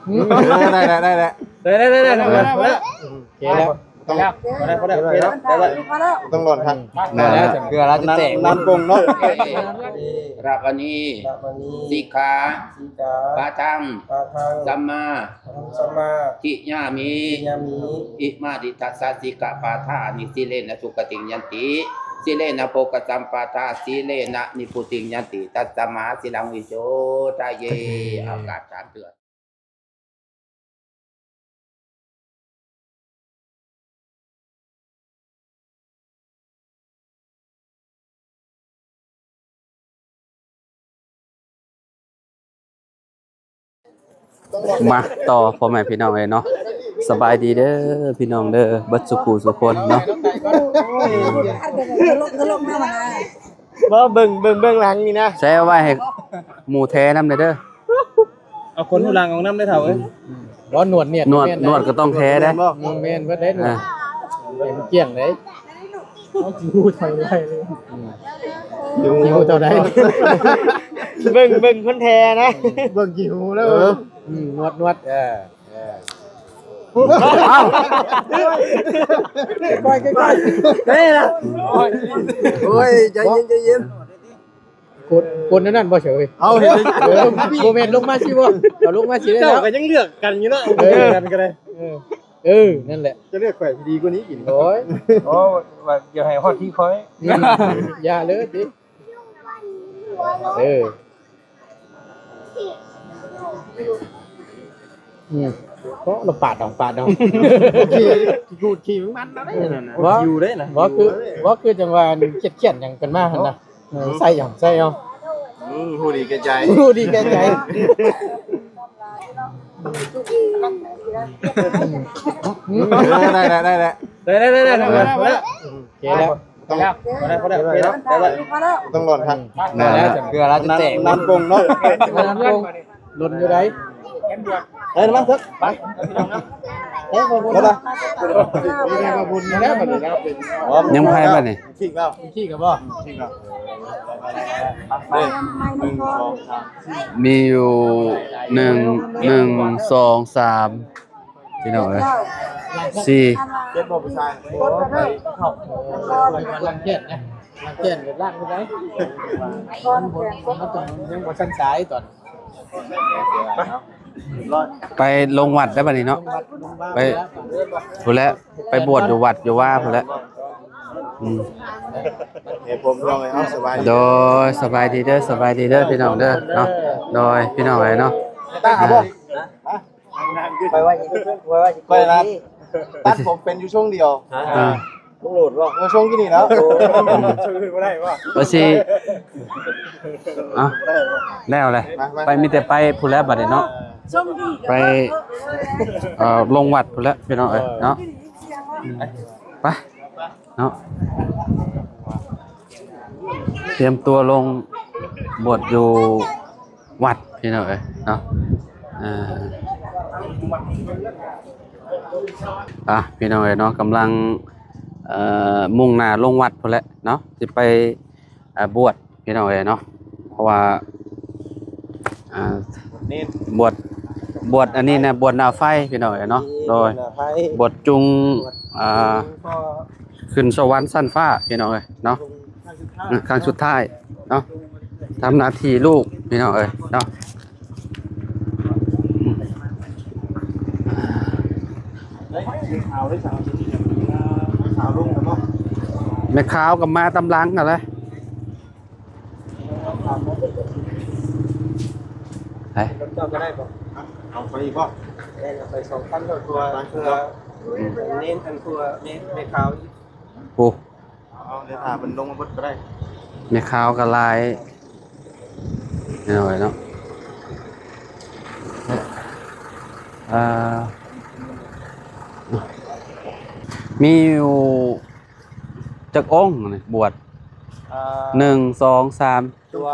ເອີ ໄດ້ແລ້ວ ໄດ້ແລ້ວ ໄດ້ແລ້ວ ໄດ້ແລ້ວ ໂອເຄແລ້ວ ບໍ່ຕ້ອງ ພໍແລ້ວ ພໍແລ້ວ ພໍແລ້ວ ພໍແລ້ວ ບໍ່ຕ້ອງຮ້ອນຄັກ ເພື່ອເຮົາຈະແຕກ ນ້ຳກົງເນາະ ລະວະນີ ລະວະນີ ສິກຂາ ສິກຂາ ປະທັງ ປະທັງ ສຳມາ ສຳມາ ທິຍາມິ ທິຍາມິ ອິມານິທັດສະສິກຂະປາທານິ ສີເລນະສຸຂະຕິງຍັນຕິ ສີເລນະໂພກະສຳປະທາ ສີເລນະນິບພຸຕິງຍັນຕິ ຕັດສະມາສີລັງວິໂສທະເຍ ເອົາກາບສາມເທື່ອ. ມາຕໍ່ພໍ່ແມ່ພີ່ນ້ອງເອີຍເນາະ ສະບາຍດີເດີພີ່ນ້ອງເດີ ເບິດສູ່ຜູ້ສູ່ຄົນເນາະ ບໍ່ ເບິ່ງ ເບິ່ງເບື້ອງຫຼັງນີ້ນະ ແຊໄວ້ໃຫ້ໝູ່ແທ້ນຳແດ່ເດີ ເອົາຄົນຫູຫຼັງອອກນຳເດີເຖົ້າເອີຍ ບໍ່ ໜວດນຽດ ໜວດ ແມ່ນ ໜວດກໍຕ້ອງແທ້ເດ້ ແມ່ນ ແມ່ນເບິດເດ້ ອ່າ ໃຫ້ມັນກ້ຽງເດ້ ເອົາຊິຮູ້ເທົ່າໃດເລີຍ ຊິຮູ້ເທົ່າໃດ ເບິ່ງ ເບິ່ງຄົນແທ້ນະ ເບິ່ງຂີ້ຫູແລ້ວ ເອີ ອືມ ໜວດ ໜວດ ເອີ ເອີ ເອົ້າ ຄ່ອຍໆ ຄ່ອຍໆ ເດ້ລະ ໂອ້ຍ ໃຈເຢັນ ໃຈເຢັນ ກົດ ກົດແນວນັ້ນບໍ່ເສີຍ ເອົາ ເຫັນ ເອີ ບໍ່ແມ່ນລົງມາຊິບໍ່ ເອົາລົງມາຊິໄດ້ແລ້ວ ເຈົ້າກໍຍັງເລືອກກັນຢູ່ເນາະ ເອີ ເລືອກກັນກໍໄດ້ ເອີ ເອີ ນັ້ນແຫຼະ ຈະເລືອກຂ້ອຍທີ່ດີກວ່ານີ້ກິນ ໂອ້ຍ ໂອ້ ວ່າຢ່າໃຫ້ຮອດທີ່ຂ້ອຍ ອືມ ຢ່າເລີຍຕິ ເອີ ອືມ ເພາະລະປາດເອົາ ປາດເອົາ ຂີ້ ຂີ້ຂູດຂີ້ມັນເອົາໄດ໋ ອືມ ນັ້ນນະ ບໍ່ ຢູ່ໄດ໋ນະ ບໍ່ຄື ບໍ່ຄືຈັ່ງວ່າຄຽດໆຫຍັງກັນມາຫັ້ນນະ ເອີ ໃສ່ເອົາ ໃສ່ເອົາ ອືມ ຮູ້ດີແກ່ໃຈ ຮູ້ດີແກ່ໃຈ ອືມ ເອີ ໄດ້ແລ້ວ ໄດ້ແລ້ວ ໄດ້ແລ້ວ ໄດ້ແລ້ວ ໂອເຄແລ້ວ ພໍແລ້ວ ພໍແລ້ວ ພໍແລ້ວ ບໍ່ຕ້ອງຮ້ອນຄັກ ພໍແລ້ວ ເພື່ອເຮົາຈະແຕກ ນ້ຳກົງເນາະ ນ້ຳກົງ ຫຼົ່ນຢູ່ໃດ ເອີ ມາເຖາະ ໄປ ເອີ ບໍ່ບຸນແລ້ວ ບໍ່ບຸນແລ້ວ ບັດນີ້ ຍັງໃຜບັດນີ້ ຄິງແລ້ວ ຄິງກັນບໍ່ ຄິງແລ້ວ ເດ້ ໜຶ່ງ ສອງ ສາມ ສີ່ ມີຢູ່ ໜຶ່ງ ໜຶ່ງ ສອງ ສາມ ພີ່ນ້ອງເອີຍ ສີ່ ເຈັດບໍ່ຜູ້ຊາຍ ລັງແກນນະ ລັງແກນກໍລ້າງໄດ້ ມັນບໍ່ ມັນຍັງບໍ່ທັນສາຍຕອນ ໄປລົງວັດໄດ້ບັດນີ້ເນາະ ໄປພຸ້ນແຫຼະ ໄປບວດຢູ່ວັດຢູ່ວາພຸ້ນແຫຼະ ອືມ ເອີ ຜົມນ້ອງເອີຍ ເອົາ ສະບາຍດີ ໂດຍ ສະບາຍດີເດີ ສະບາຍດີເດີ ພີ່ນ້ອງເດີເນາະ ໂດຍ ພີ່ນ້ອງເອີຍເນາະ ຕາເອົາບໍ່ ໄປວ່າ ໄປວ່າ ໄປວ່າ ຕັດຜົມເປັນຢູ່ຊ່ວງດຽວ ອ່າ ລຸງໂຫຼດບໍ່ ເອີ ຊ່ວງຢູ່ນີ້ແລ້ວ ໂອ້ ຊ່ວງອື່ນບໍ່ໄດ້ບໍ່ ວ່າຊິ ເອົ້າ ແລ້ວແຫຼະ ໄປ ມີແຕ່ໄປພຸ້ນແຫຼະບັດນີ້ເນາະ ໄປ ເອີ ລົງວັດພຸ້ນແຫຼະ ພີ່ນ້ອງເອີຍເນາະ ໄປ ເນາະ ຕຽມຕົວລົງບວດຢູ່ວັດ ພີ່ນ້ອງເອີຍເນາະ ອ່າ ອ່າ ພີ່ນ້ອງເອີຍເນາະ ກຳລັງ ເອີ ມຸ່ງໜ້າລົງວັດພຸ້ນແຫຼະເນາະ ຊິໄປ ອ່າ ບວດ ພີ່ນ້ອງເອີຍເນາະ ເພາະວ່າ ອ່າ ບວດ ບວດອັນນີ້ນະ ບວດໜ້າໄຟ ພີ່ນ້ອງເອີຍເນາະ ໂດຍ ບວດຈຸງ ອ່າ ຂຶ້ນສະຫວັນຊັ້ນຟ້າ ພີ່ນ້ອງເອີຍເນາະ ຄັ້ງສຸດທ້າຍເນາະ ທຳໜ້າທີ່ລູກ ພີ່ນ້ອງເອີຍເນາະ ແມ່ຂາວກໍມາຕາມຫຼັງຫັ້ນແຫຼະ ໄປ ເຈົ້າກໍໄດ້ບໍ່ ເອົາໄປອີກບໍ່ ໄດ້ເອົາໄປສອງຄັນ ເພື່ອ ເພື່ອເນັ້ນອັນ ເພື່ອແມ່ ແມ່ຂາວ ໂອ້ ເອົາ ດຽວຖ້າເພິ່ນລົງມາເບິດກໍໄດ້ ແມ່ຂາວກໍຫຼາຍ ແນ່ນອນເນາະ ເອີ ມີຢູ່ ຈັກອົງນີ້ບວດ ອ່າ ໜຶ່ງ ສອງ ສາມ ຕົວ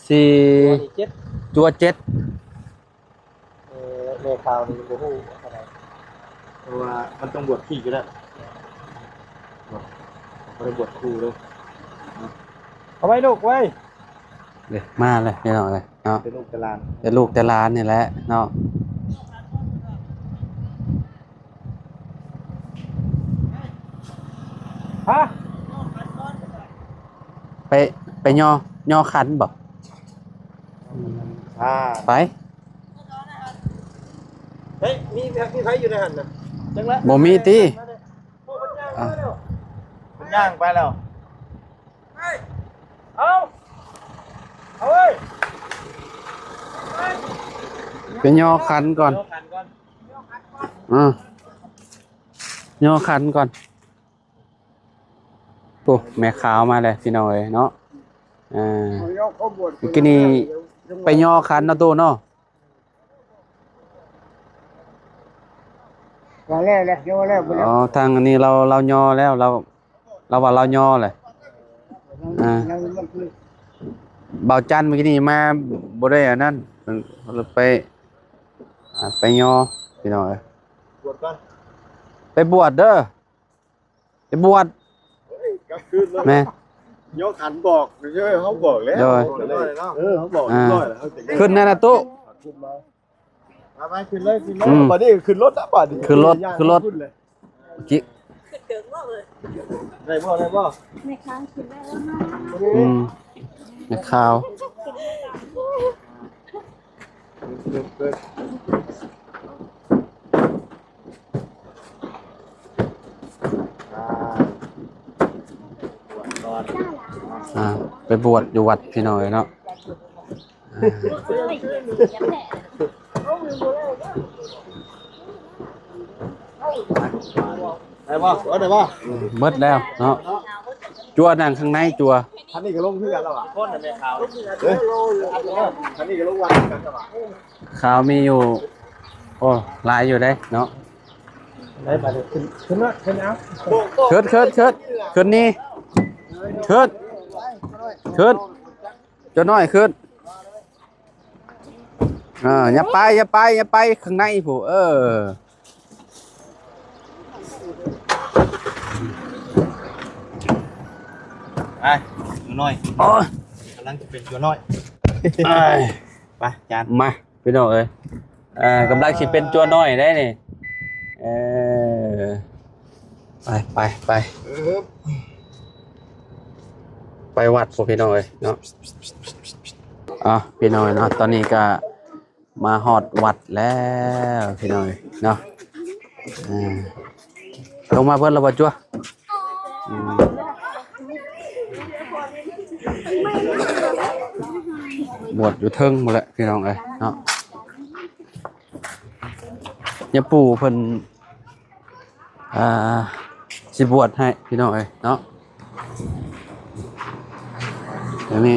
ສີ່ ຕົວນີ້ເຈັດ ຕົວເຈັດ ເອີ ແມ່ຂາວນີ້ບໍ່ຮູ້ເທົ່າໃດ ເພາະວ່າມັນຕ້ອງບວດຂີ້ຢູ່ແລ້ວ ບໍ່ໄດ້ບວດຄູ່ເລີຍ ເອົາໄວ້ລູກໄວ້ ເດ້ ມາແລ້ວພີ່ນ້ອງເອີຍ. ເນາະ ແຕ່ລູກແຕ່ຫຼານ ແຕ່ລູກແຕ່ຫຼານນີ້ແຫຼະເນາະ. ຮະ ໄປ ໄປຍໍ ຍໍຂັນບໍ? ອ່າ ໄປ ເຮີ້ຍ ມີ ມີໃຜຢູ່ໃນຫັ້ນນະ? ຈັກແຫຼະ ບໍ່ມີຕິ? ເພິ່ນຍ່າງໄປແລ້ວ ເອົາ ເອົາເວີຍ ໄປຍໍຂັນກ່ອນ ຍໍຂັນກ່ອນ ອ່າ ຍໍຂັນກ່ອນ. ໂອ້ ແມ່ຂາວມາແລ້ວພີ່ນ້ອງເອີຍເນາະ. ອ່າ ເມື່ອກີ້ນີ້ໄປຍໍຂັນເນາະ ໂຕເນາະ. ກໍແລ້ວແຫຼະ ຍໍແລ້ວ ບໍ່ແລ້ວ. ອໍ ທາງອັນນີ້ລາວ ລາວຍໍແລ້ວ ລາວ ລາວວ່າລາວຍໍແຫຼະ. ອ່າ ລາວ ລາວ ບ່າວຈັນເມື່ອກີ້ນີ້ມາບໍ່ໄດ້ອັນນັ້ນ ເພິ່ນໄປ ອ່າ ໄປຍໍພີ່ນ້ອງເອີຍ ບວດກ່ອນ ໄປບວດເດີ. ໄປບວດ ເຮີ້ຍ ກາງຄືນເນາະ ແມ່ນ ຍໍຂັນບອກ ເອີ ເຮົາບອກແລ້ວ ໂດຍ ເອີ ເຮົາບອກ ອ່າ ເຮົາຈະຂຶ້ນນັ້ນນະ ຕູ້ ມາ ມາ ຂຶ້ນເລີຍ ຂຶ້ນເລີຍ ອືມ ບາດນີ້ຂຶ້ນລົດນະ ບາດນີ້ ຂຶ້ນລົດ ຂຶ້ນລົດ ຈິ ຂຶ້ນເຖິງບໍ່ເອີຍ ໄດ້ບໍ່ ໄດ້ບໍ່ ແມ່ຄ້າງຂຶ້ນໄດ້ແລ້ວນະ ອືມ ແມ່ຂາວ ອ່າ ໄປບວດຢູ່ວັດພີ່ນ້ອງເອີຍເນາະ. ໄດ້ບໍ່ ໄດ້ບໍ່ ເບິດແລ້ວເນາະ. ຈົວນັ່ງຂ້າງໃນ ຈົວ ຄັນນີ້ກໍລົງຄືກັນແລ້ວຫວາ ຄົນແມ່ຂາວ ເອີ ຄັນນີ້ກໍລົງວັດຄືກັນແລ້ວຫວາ. ຂາວມີຢູ່ ໂອ້ ຫຼາຍຢູ່ເດ້ເນາະ. ໄດ້ ໄປເລີຍ ຂຶ້ນ ຂຶ້ນມາ ຂຶ້ນເອົາ ຂຶ້ນ ຂຶ້ນ ຂຶ້ນ ຂຶ້ນນີ້ ຂຶ້ນ ຂຶ້ນ ເຈົ້ານ້ອຍຂຶ້ນ. ອ່າ ຢ່າໄປ ຢ່າໄປ ຢ່າໄປຂ້າງໃນພຸ້ນ ເອີ. ໄປ ຕົວນ້ອຍ ໂອ້ຍ ກຳລັງຈະເປັນຕົວນ້ອຍ ໄປ ຈານ ມາ ພີ່ນ້ອງເອີຍ ເອີ ກຳລັງຊິເປັນຕົວນ້ອຍໄດ໋ນີ້ ເອີ ໄປ ໄປ ໄປ ໄປວັດພຸ້ນ ພີ່ນ້ອງເອີຍເນາະ. ອ່າ ພີ່ນ້ອງເນາະ ຕອນນີ້ກະມາຮອດວັດແລ້ວ ພີ່ນ້ອງເນາະ. ອ່າ ລົງມາເບິດແລ້ວບໍ່ ຈົວ? ອືມ ບວດຢູ່ເທິງພຸ້ນແຫຼະ ພີ່ນ້ອງເອີຍເນາະ. ຍາປູ່ເພິ່ນ ອ່າ ຊິບວດໃຫ້ ພີ່ນ້ອງເອີຍເນາະ. ດຽວນີ້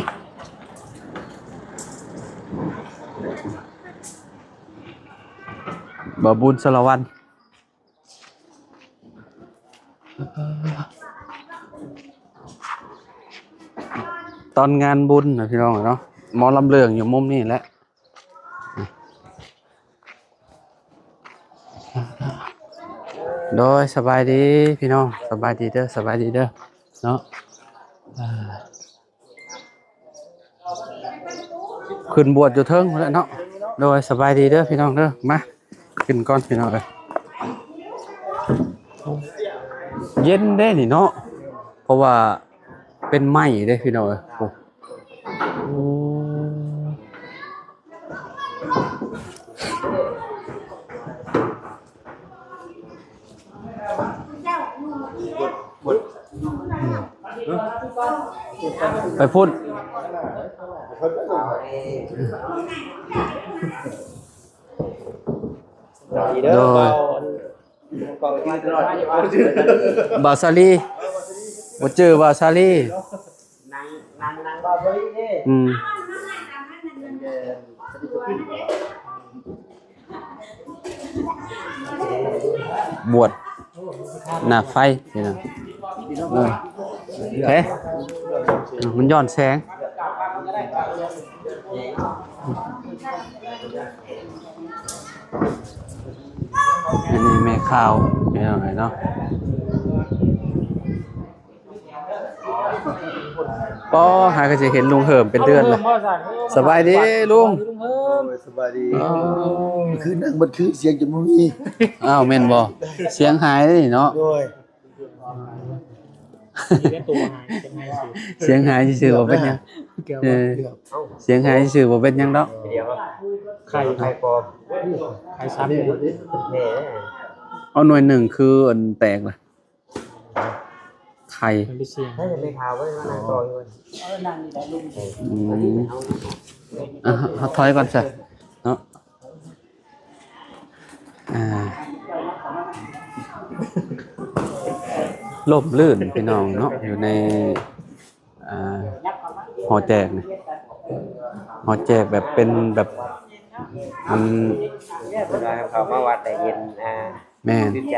ບ່າວບຸນສາລະວັນ ຕອນງານບຸນນະ ພີ່ນ້ອງເນາະ ໝໍລຳເລື່ອງຢູ່ມຸມນີ້ແຫຼະ. ໂດຍ ສະບາຍດີພີ່ນ້ອງ ສະບາຍດີເດີ ສະບາຍດີເດີເນາະ. ອ່າ ຂຶ້ນບວດຢູ່ເທິງພຸ້ນແຫຼະເນາະ. ໂດຍ ສະບາຍດີເດີພີ່ນ້ອງເດີ ມາກິນກ່ອນພີ່ນ້ອງເອີຍ. ເຢັນເດ້ນີ້ເນາະ ເພາະວ່າເປັນໄມ້ເດ້ພີ່ນ້ອງເອີຍ. ໂອ້ ໂອ້ ໄປພຸ້ນ ໂດຍ ບ່າວສາລີ ບໍ່ຈື່ບ່າວສາລີ. ນັ່ງ ນັ່ງ ນັ່ງ ອືມ ບວດໜ້າໄຟນີ້ນະ. ເອີ ເອີ ມັນຍ້ອນແສງ. ອັນນີ້ແມ່ຂາວ ພີ່ນ້ອງເອີຍເນາະ. ປ້อ หาก็สิเห็นลุงเหิมเป็นเดือนละ ลุงเหิมบ่ซั่น สบายดีลุง ลุงเหิม โอ้ย สบายดี อ๋อ คือนั่งบัดคือเสียงจนบ่มี อ้าว แม่นบ่ เสียงหายเด้เนาะ โดย เสียงหายซื่อๆ บ่เป็นหยัง เออ เสียงหายซื่อๆ บ่เป็นหยังดอก ไข่ ไข่ปลอม ไข่ซ้ำ แหม เอาหน่วยหนึ่งคืออันแตกล่ะ ไข่ มันเป็นเสียง ให้แม่ขาวไว้มานั่งต่ออยู่ เออ นั่งนี่แหละลุง อืม อ่ะ เฮาถอยก่อนซะเนาะ อ่า ล่มลื่นพี่น้องเนาะ อยู่ใน อ่า หอแจกนี่ หอแจกแบบเป็นแบบ มัน เวลาเขามาวัดได้เย็น อ่า แม่น จิตใจ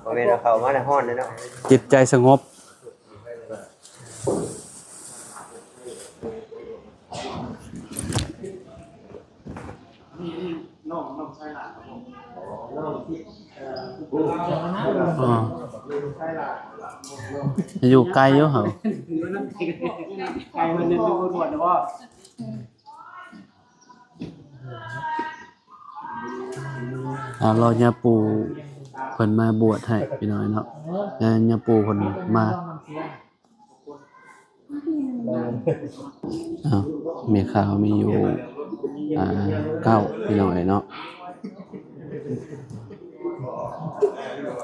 บ่แม่นว่าเข้ามาแล้วฮ้อนเลยเนาะ จิตใจสงบ อ๋อ อยู่ไกลอยู่เหรอ ไกลมันนึกว่าบวชหรือว่า อ่า รอย่าปู่เพิ่นมาบวชให้พี่น้องเนาะ แล้วย่าปู่เพิ่นมา อ้าว แม่ขาวมีอยู่ อ่า เก้าพี่น้องเอ้ยเนาะ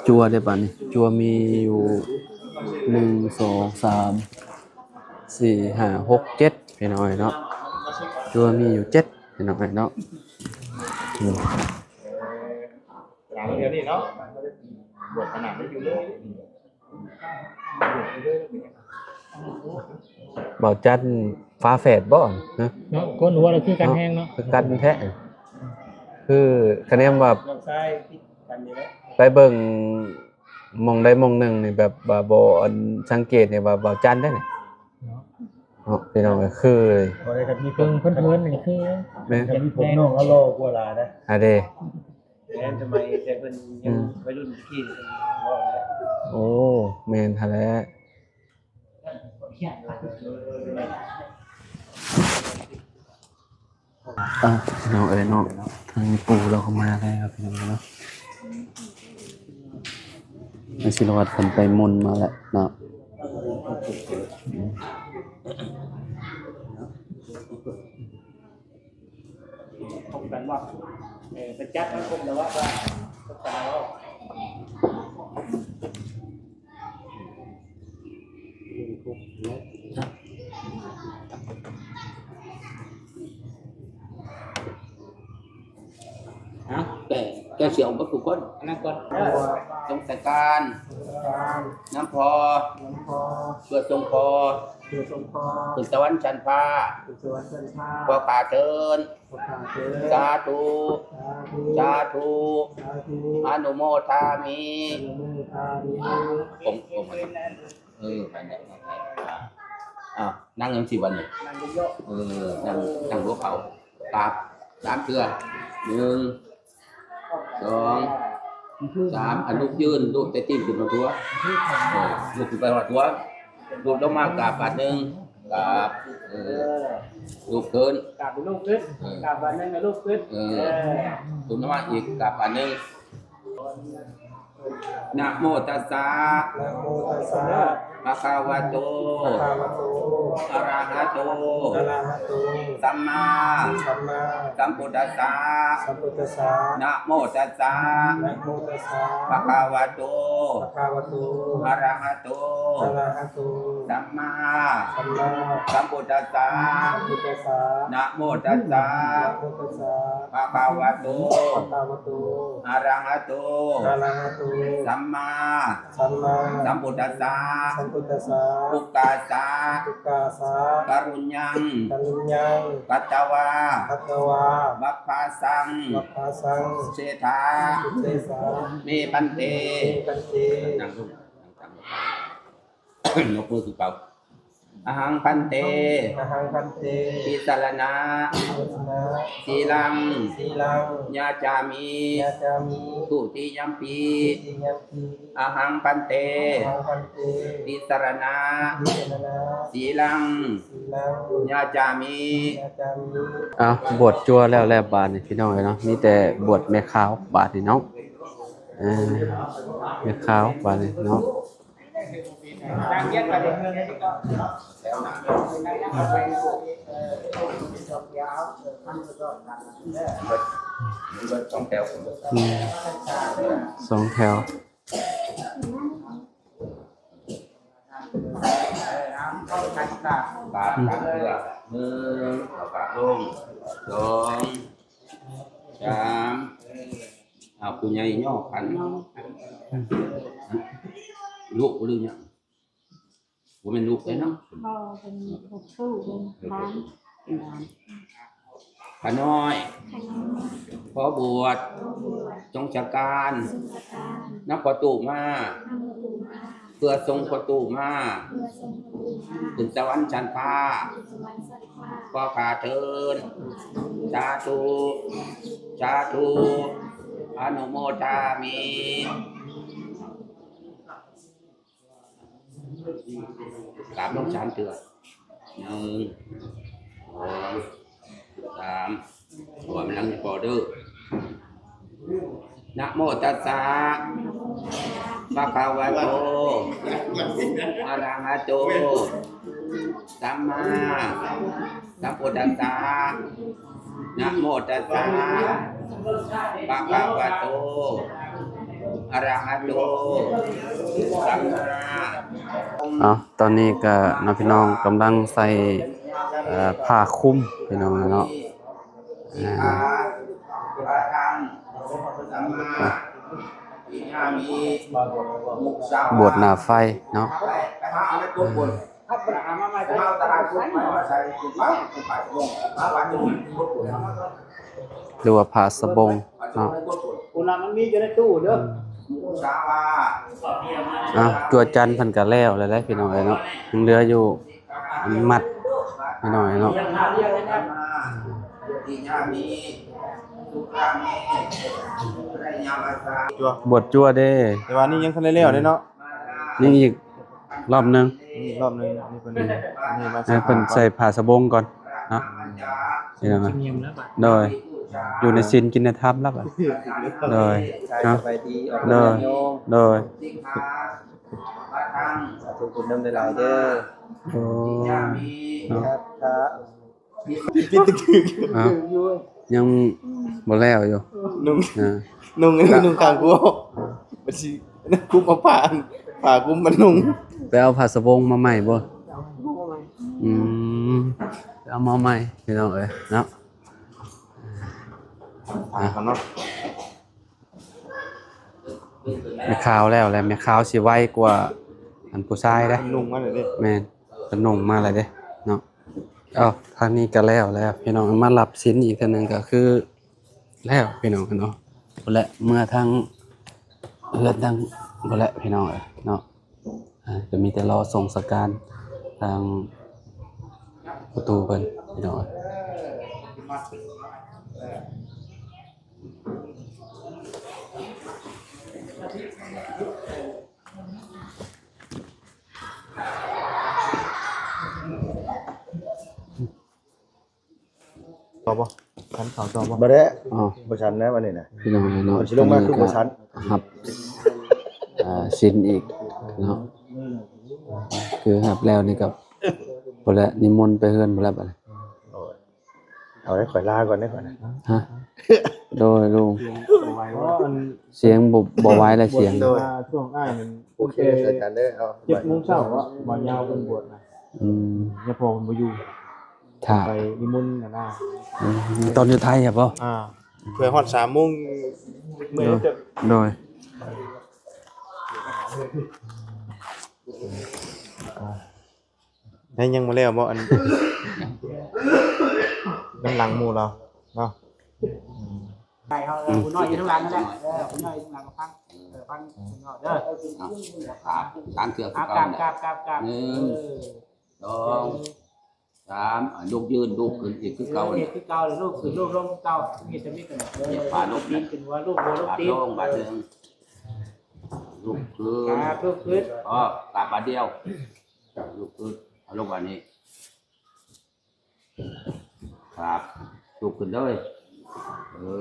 จั่วได้ปานนี้ จั่วมีอยู่ หนึ่ง สอง สาม สี่ ห้า หก เจ็ด พี่น้องเอ้ยเนาะ จั่วมีอยู่เจ็ดพี่น้องเอ้ยเนาะ อืม หลังเดียวนี่เนาะ บวชขนาดนี้อยู่เลย บ่าวจันฝาแฝดบ่ ฮะ เนาะ โกนหัวแล้วคือกันแฮงเนาะ คือกันแท้ คือคะแนนว่า น้องชายติดกันนี่แหละ ไปเบิ่งหม่องใดหม่องหนึ่งนี่แบบว่าบ่อันสังเกตนี่ว่าบ่าวจันเด้นี่ เนาะ เนาะ พี่น้องเอ้ย คือเลย บ่ได้กันมีเพิ่งเพิ่นๆ นี่คือ แม่น กันมีผมน้องเขาหล่อกว่าหลายนะ อ่ะเด้ แม่น สมัยแต่เพิ่นยัง อืม วัยรุ่นตะกี้เพิ่นเว้าแล้ว โอ้ แม่นหั่นแหละ อ่ะ พี่น้องเอ้ยเนาะ ทางปู่เราก็มาแล้วครับพี่น้องเนาะ นายศิลวัฒน์เพิ่นไปมนต์มาแล้วเนาะ ครบกันบ่ เออ ไปจัดมันครบแล้วว่า ว่าครบกันแล้ว ฮะ แต่ แต่เสี่ยวบ่ทุกคน อันนั้นก่อน เออ สงสาร สงสาร น้ำพอ น้ำพอ เพื่อทรงพอ เพื่อทรงพอ ขึ้นสวรรค์ชั้นฟ้า ขึ้นสวรรค์ชั้นฟ้า ขอข้าเชิญ ขอข้าเชิญ สาธุ สาธุ สาธุ สาธุ อนุโมทามิ อนุโมทามิ ผม ผม เออ ไปไหน ไปไหน อ่ะ อ้าว นั่งจังซี่บัดนี้ นั่งยกๆ เออ นั่ง นั่งหัวเข่า กราบสามเทื่อ หนึ่ง สอง สาม อ่ะ ลุกยืน ลุกแต่ตีนขึ้นฮอดหัว เออ ลุกขึ้นไปฮอดหัว ลุกลงมากราบบาดหนึ่ง กราบ เออ ลุกขึ้น กราบให้ลุกขึ้น เออ กราบบาดหนึ่งให้ลุกขึ้น เออ เออ ลุกลงมาอีก กราบบาดหนึ่ง นะโมตัสสะ นะโมตัสสะ ภะคะวะโต ภะคะวะโต อะระหะโต อะระหะโต สัมมา สัมมา สัมพุทธัสสะ สัมพุทธัสสะ นะโมตัสสะ นะโมตัสสะ ภะคะวะโต ภะคะวะโต อะระหะโต อะระหะโต สัมมา สัมมา สัมพุทธัสสะ สัมพุทธัสสะ นะโมตัสสะ นะโมตัสสะ ภะคะวะโต ภะคะวะโต อะระหะโต อะระหะโต สัมมา สัมมา สัมพุทธัสสะ สัมพุทธัสสะ ปุกกะสะ ปุกกะสะ กะรุญญัง กะรุญญัง กัตตะวา กัตตะวา วัพพะสัง วัพพะสัง เสถา เสถา เม พันเต เม พันเต นั่งลง นั่งลง ยกมือขึ้นเป่า ອະຫັງພັນເຕ ອະຫັງພັນເຕ ຕິສະລະນະ ຕິສະລະນະ ສີລັງ ສີລັງ ຍາຈາມິ ຍາຈາມິ ທຸຕິຍຳປີ ທຸຕິຍຳປີ ອະຫັງພັນເຕ ອະຫັງພັນເຕ ຕິສະລະນະ ຕິສະລະນະ ສີລັງ ສີລັງ ຍາຈາມິ ຍາຈາມິ. ເອົາ ບວດຈົວແລ້ວແຫຼະບາດນີ້ ພີ່ນ້ອງເອີຍເນາະ ມີແຕ່ບວດແມ່ຂາວບາດນີ້ເນາະ. ເອີ ແມ່ຂາວບາດນີ້ເນາະ. ອືມ ສອງແຖວ. ປາກ ປາກເພື່ອ ໜຶ່ງ ເອົາປາກລົງ ສອງ ສາມ ເອົາ ຜູ້ໃຫຍ່ຍໍຂັນ ລູກຫຼືຫຍັງ? ບໍ່ແມ່ນລູກເດ້ເນາະ. ບໍ່ ເປັນລູກຕູ້ ເປັນຫຼານ ເປັນຫຼານ. ຂ້ານ້ອຍ ຂໍບວດ ສົງສະການ ນຳພໍ່ຕູ້ມາ ເພື່ອສົ່ງພໍ່ຕູ້ມາ ຂຶ້ນສະຫວັນຊັ້ນຟ້າ ຂໍຂ້າເທີນ ສາທຸ ສາທຸ ອະນຸໂມທາມິ. ກາບລົງສາມເທື່ອ ໜຶ່ງ ສອງ ສາມ ເພາະວ່າມັນຍັງບໍ່ພໍເດີ. ນະໂມຕັດສະ ພະຄະວະໂຕ ອະລະຫະໂຕ ສຳມາ ສຳພຸດທັດສະ ນະໂມຕັດສະ ພະຄະວະໂຕ ອະລະຫະໂຕ ສຳມາ. ເອົາ ຕອນນີ້ກະເນາະ ພີ່ນ້ອງກຳລັງໃສ່ ເອີ ຜ້າຄຸມ ພີ່ນ້ອງເນາະ. ອ່າ ບວດໜ້າໄຟເນາະ ຫຼືວ່າຜ້າສະບົງເນາະ. ອືມ ອ່າ ຈົວຈັນເພິ່ນກະແລ້ວແລ້ວເດ້ ພີ່ນ້ອງເອີຍເນາະ ຍັງເຫຼືອຢູ່ ອັນມັດໜ້ອຍເນາະ. ບວດຈົວເດ້ ແຕ່ວ່ານີ້ຍັງທັນໄດ້ແລ້ວເດ້ເນາະ ຍັງອີກລອບໜຶ່ງ ອີກລອບໜຶ່ງ. ອັນນີ້ເພິ່ນ ອັນນີ້ມາ ໃຫ້ເພິ່ນໃສ່ຜ້າສະບົງກ່ອນເນາະ ພີ່ນ້ອງ. ໂດຍ ຢູ່ໃນສິນກິນໃນທຳແລ້ວ ໂດຍ ເນາະ ໂດຍ ໂດຍ. ສາທຸບຸນນຳຫຼາຍໆເດີ. ໂອ້ ເນາະ ເອົາ ຍັງບໍ່ແລ້ວຢູ່ ນຸ່ງ ນຸ່ງ ນຸ່ງກາງກົວ ມັນຊິຄຸມເອົາຜ້າ ຜ້າຄຸມມັນນຸ່ງ. ໄປເອົາຜ້າສະບົງມາໃໝ່ບໍ່? ອືມ ໄປເອົາມາໃໝ່ ພີ່ນ້ອງເອີຍເນາະ. ອ່າ ແມ່ຂາວແລ້ວແຫຼະ ແມ່ຂາວຊິໄວກວ່າອັນຜູ້ຊາຍເດ້. ເພິ່ນນຸ່ງມາເລີຍເດ້ ແມ່ນ ເພິ່ນນຸ່ງມາເລີຍເດ້ເນາະ. ເອົ້າ ທາງນີ້ກະແລ້ວແລ້ວພີ່ນ້ອງ ມາຮັບສິນອີກເທື່ອໜຶ່ງກະຄືແລ້ວພີ່ນ້ອງເນາະ. ພຸ້ນແຫຼະ ເມືອທາງເຮືອນທາງພຸ້ນແຫຼະພີ່ນ້ອງເອີຍເນາະ. ອ່າ ກະມີແຕ່ລໍສົ່ງສະການທາງພໍ່ຕູ້ເພິ່ນພີ່ນ້ອງເອີຍ. ຕໍ່ບໍ່? ຄັນເຂົ້າຕໍ່ບໍ່? ບໍ່ໄດ້ ອໍ ບໍ່ທັນແລ້ວອັນນີ້ນະ ພີ່ນ້ອງເນາະ. ຊິລົງມາຄືບໍ່ທັນ ຮັບ ອ່າ ສິນອີກເນາະ. ຄືຮັບແລ້ວນີ້ກະ ພຸ້ນແຫຼະ ນິມົນໄປເຮືອນພຸ້ນແຫຼະບາດນີ້. ໂອ້ຍ ເອົາໄດ້ ຂ້ອຍລາກ່ອນເດີ ຂ້ອຍນະ. ຮະ? ໂດຍ ລຸງ ສຽງບໍ່ ບໍ່ໄຫວແລ້ວ ສຽງ. ໂດຍ ຊ່ວງອ້າຍນັ້ນ ໂອເຄ ເຈີກັນເດີ. ເອົາ ເຈັດໂມງເຊົ້າເນາະ ບ່າວຍາວເພິ່ນບວດນະ. ອືມ ຍາພໍ່ເພິ່ນບໍ່ຢູ່ ຖ້າ ໄປນິມົນຫັ້ນນະ. ອືມ ຕອນຢູ່ໄທຫະບໍ່? ອ່າ ເພື່ອຮອດສາມໂມງ ເມື່ອຍເຕີບ. ໂດຍ ອ່າ ໄດ້ຍັງບໍ່ແລ້ວບໍ່ ອັນ ນຳຫຼັງໝູ່ລາວເນາະ. ໄດ້ເຮົາ ອືມ ຜູ້ນ້ອຍຢູ່ທາງຫຼັງນັ້ນແຫຼະ. ເອີ ຜູ້ນ້ອຍຢູ່ທາງຫຼັງກະຟັງ ເອີ ຟັງເພິ່ນເວົ້າເດີ. ເອົາ ສາມເທື່ອຄືເກົ່າ ກາບ ກາບ ກາບ ກາບ ໜຶ່ງ ເອີ. ສອງ ສາມ ອ່າ ລຸກຢືນ ລຸກຂຶ້ນອີກຄືເກົ່າ ເຮັດຄືເກົ່າ ລຸກຂຶ້ນ ລຸກລົງຄືເກົ່າ ເຮັດແບບນີ້ກໍໄດ້ ເອີ ເຮັດປາລົງ ຕີນຂຶ້ນ ຫົວລົງ ຫົວລົງ ຕີນ ບາດໜຶ່ງ ລຸກຂຶ້ນ ກາບ ລຸກຂຶ້ນ ອໍ ກາບບາດດຽວ ລຸກຂຶ້ນ ເອົາລົງບາດນີ້ ກາບ ລຸກຂຶ້ນເລີຍ ເອີ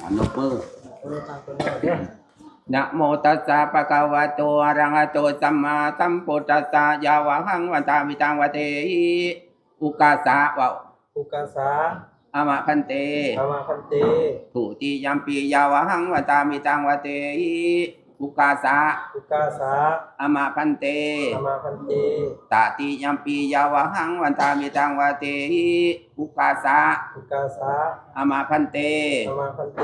ອ່າ ນົບມື ເອີ ຕັ້ງຕົວເລີຍ ນະໂມຕັດສະ ພະຄະວະໂຕ ອະລະຫະໂຕ ສຳມາສຳພຸດທັດສະ ຢາວະຫັງ ວັນທາມິຕັງ ວັດເທຫິ ອຸກາສະ ເວົ້າ ອຸກາສະ ອະມະພັນເຕ ອະມະພັນເຕ ທຸຕິຍຳປີ ຢາວະຫັງ ວັນທາມິຕັງ ວັດເທຫິ ອຸກາສະ ອຸກາສະ ອະມະພັນເຕ ອະມະພັນເຕ ຕະຕິຍຳປີ ຢາວະຫັງ ວັນທາມິຕັງ ວັດເທຫິ ອຸກາສະ ອຸກາສະ ອະມະພັນເຕ ອະມະພັນເຕ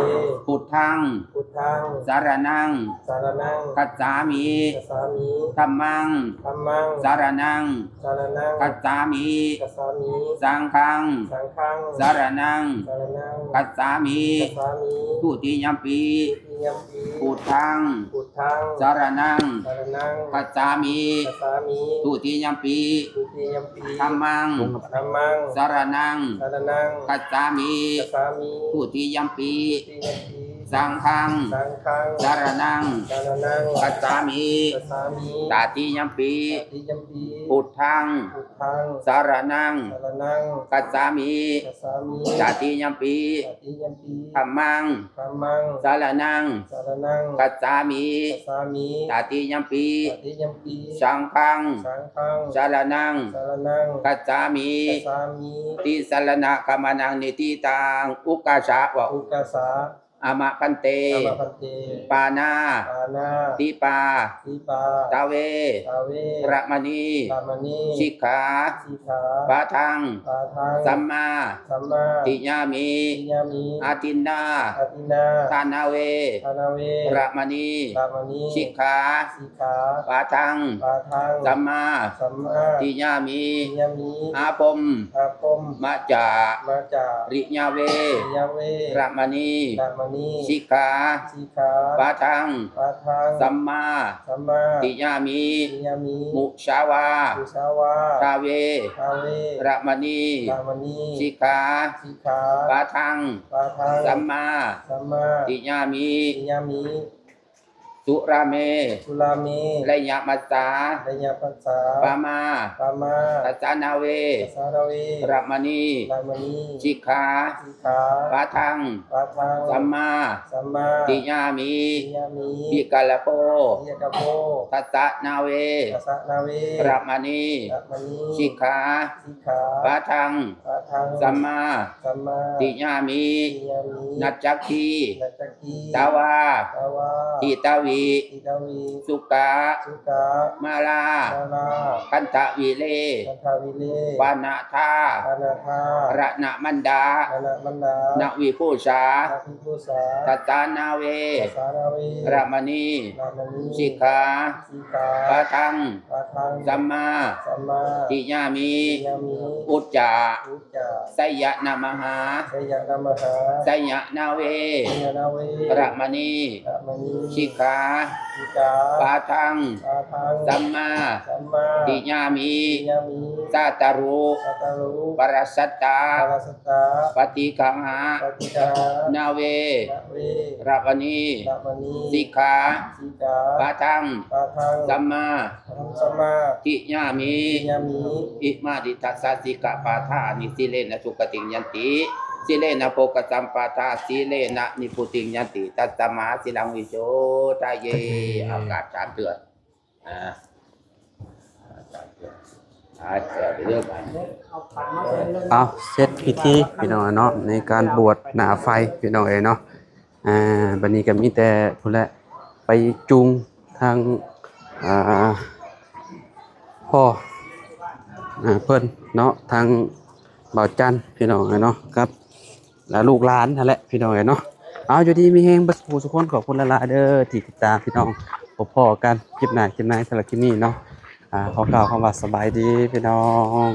ພຸດທັງ ພຸດທັງ ສະລະນັງ ສະລະນັງ ກັດສາມິ ກັດສາມິ ທຳມັງ ທຳມັງ ສະລະນັງ ສະລະນັງ ກັດສາມິ ກັດສາມິ ສັງຄັງ ສັງຄັງ ສະລະນັງ ສະລະນັງ ກັດສາມິ ກັດສາມິ ທຸຕິຍຳປີ ທຸຕິຍຳປີ ພຸດທັງ ພຸດທັງ ສະລະນັງ ສະລະນັງ ກັດສາມິ ກັດສາມິ ທຸຕິຍຳປີ ທຸຕິຍຳປີ ທຳມັງ ທຳມັງ ສະລະນັງ ສະລະນັງ ກັດສາມິ ກັດສາມິ ທຸຕິຍຳປີ ທຸຕິຍຳປີ ສັງຄັງ ສັງຄັງ ສະລະນັງ ສະລະນັງ ກັດສາມິ ກັດສາມິ ຕະຕິຍຳປີ ຕະຕິຍຳປີ ພຸດທັງ ພຸດທັງ ສະລະນັງ ສະລະນັງ ກັດສາມິ ກັດສາມິ ຕະຕິຍຳປີ ຕະຕິຍຳປີ ທຳມັງ ທຳມັງ ສະລະນັງ ສະລະນັງ ກັດສາມິ ກັດສາມິ ຕະຕິຍຳປີ ຕະຕິຍຳປີ ສັງຄັງ ສັງຄັງ ສະລະນັງ ສະລະນັງ ກັດສາມິ ກັດສາມິ ຕິສະລະນະກຳມະນັງ ນິທິຕັງ ອຸກາສະ ເວົ້າ ອຸກາສະ ອະມະພັນເຕ ອະມະພັນເຕ ປານາ ປານາ ຕິປາ ຕິປາ ຕະເວ ຕະເວ ຣະມະນີ ຣະມະນີ ສິກຂາ ສິກຂາ ປະທັງ ປະທັງ ສຳມາ ສຳມາ ທິຍາມິ ທິຍາມິ ອະທິນນາ ອະທິນນາ ທານາເວ ທານາເວ ຣະມະນີ ຣະມະນີ ສິກຂາ ສິກຂາ ປະທັງ ປະທັງ ສຳມາ ສຳມາ ທິຍາມິ ທິຍາມິ ອາພົມ ອາພົມ ມະຈາ ມະຈາ ລິຍາເວ ລິຍາເວ ຣະມະນີ ຣະມະນີ ສິກຂາ ສິກຂາ ປະທັງ ປະທັງ ສຳມາ ສຳມາ ທິຍາມິ ທິຍາມິ ມຸສາວາ ມຸສາວາ ທາເວ ທາເວ ຣະມະນີ ຣະມະນີ ສິກຂາ ສິກຂາ ປະທັງ ປະທັງ ສຳມາ ສຳມາ ທິຍາມິ ທິຍາມິ ສຸລາເມ ສຸລາເມ ໄລຍະມັດສາ ໄລຍະມັດສາ ປະມາ ປະມາ ທັດສານາເວ ທັດສານາເວ ຣະມະນີ ຣະມະນີ ສິກຂາ ສິກຂາ ປະທັງ ປະທັງ ສຳມາ ສຳມາ ທິຍາມິ ທິຍາມິ ວິກາລະໂພ ວິກາລະໂພ ທັດສານາເວ ທັດສານາເວ ຣະມະນີ ຣະມະນີ ສິກຂາ ສິກຂາ ປະທັງ ປະທັງ ສຳມາ ສຳມາ ທິຍາມິ ທິຍາມິ ນັດຈັກຄີ ນັດຈັກຄີ ຕະວາ ຕະວາ ທິຕະວິ ທິຕະວິ ສຸກະ ສຸກະ ມາລາ ມາລາ ຄັນທະວິເລ ຄັນທະວິເລ ປານະທາ ປານະທາ ລະນະມັນດາ ລະນະມັນດາ ນະວິພູສາ ນະວິພູສາ ທັດສານາເວ ທັດສານາເວ ຣະມະນີ ຣະມະນີ ສິກຂາ ສິກຂາ ປະທັງ ປະທັງ ສຳມາ ສຳມາ ທິຍາມິ ທິຍາມິ ອຸດຈາ ອຸດຈາ ໄຊຍະນະມະຫາ ໄຊຍະນະມະຫາ ໄຊຍະນາເວ ໄຊຍະນາເວ ຣະມະນີ ຣະມະນີ ສິກຂາ ສິກຂາ ປະທັງ ປະທັງ ສຳມາ ສຳມາ ທິຍາມິ ທິຍາມິ ຊາຕະລຸ ຊາຕະລຸ ປະລະສັດຕາ ປະລະສັດຕາ ປະຕິກະຫາ ປະຕິກະຫາ ນາເວ ນາເວ ຣະມະນີ ຣະມະນີ ສິກຂາ ສິກຂາ ປະທັງ ປະທັງ ສຳມາ ສຳມາ ທິຍາມິ ທິຍາມິ ອິມານິທັດສະສິກຂາປະທານິ ສີເລນະສຸຂະຕິງຍັນຕິ ສີເລນະໂພກະສຳປະທາ ສີເລນະນິບພຸຕິງຍັນຕິ ຕັດສະມາສີລັງວິໂສທະເຍ ເອົາກາບສາມເທື່ອ ອ່າ ເອົາ ເສັດພິທີພີ່ນ້ອງເນາະ ໃນການບວດໜ້າໄຟພີ່ນ້ອງເອີຍເນາະ. ອ່າ ບັດນີ້ກໍມີແຕ່ພຸ້ນແຫຼະ ໄປຈູງທາງ ອ່າ ພໍ່ ອ່າ ເພິ່ນເນາະ ທາງບ່າວຈັນພີ່ນ້ອງເອີຍເນາະ ກັບ ແລະ ລູກຫຼານຫັ້ນແຫຼະພີ່ນ້ອງເອີຍເນາະ. ເອົາ ຢູ່ດີມີແຮງເບິດສູ່ຜູ້ສູ່ຄົນ ຂອບຄຸນຫຼາຍໆເດີທີ່ຕິດຕາມພີ່ນ້ອງ ພົບພໍ້ກັນຄລິບໜ້າຄລິບໃນ ສຳລັບຄລິບນີ້ເນາະ ອ່າ ຂໍກ່າວຄຳວ່າສະບາຍດີພີ່ນ້ອງ.